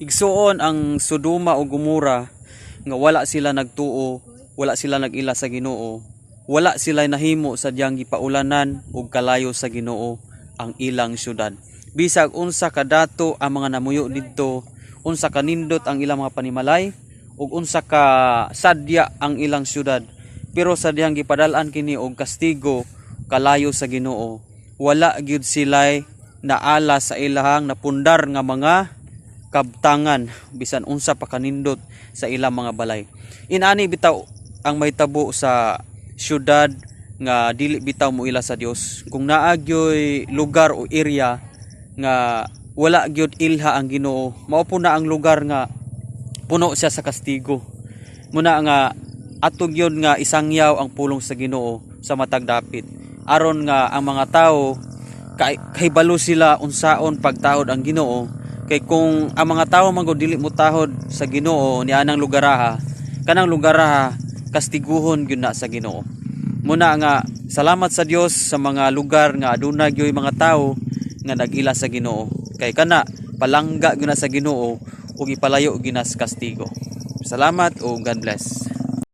Igsuon, ang Sodoma o Gomora nga wala sila nagtuo, wala sila nag-ila sa Ginoo, wala sila nahimo sa diyang gipaulanan og kalayo sa Ginoo ang ilang syudad. Bisag unsa kadato ang mga namuyo didto, unsa kanindot ang ilang mga panimalay, ug unsa ka sadya ang ilang syudad. Pero sa diyang gipadal-an kini og kastigo kalayo sa Ginoo, wala gyud sila'y naala sa ilahang napundar nga mga kabtangan, bisan unsa pa kanindot sa ilang mga balay. Inani bitaw ang mahitabo sa syudad nga dili bitaw mo ila sa Dios. Kung naa gyoy lugar o area nga wala gyud ilha ang Ginoo, mao po na ang lugar nga puno siya sa kastigo. Muna nga ato gyud nga isangyaw ang pulong sa Ginoo sa matag dapit, aron nga ang mga tao kahibalo sila unsaon pagtahod ang Ginoo, kay kung ang mga tao man gud dili mo tahod sa Ginoo ni anang lugaraha, kanang lugaraha kastiguhon gyud na sa Ginoo. Muna nga salamat sa Dios sa mga lugar nga aduna gyoy mga tao nga nag-ila sa Ginoo, kay kana palangga gyud na sa Ginoo ug ipalayo gyud na sa kastigo. Salamat ug God bless.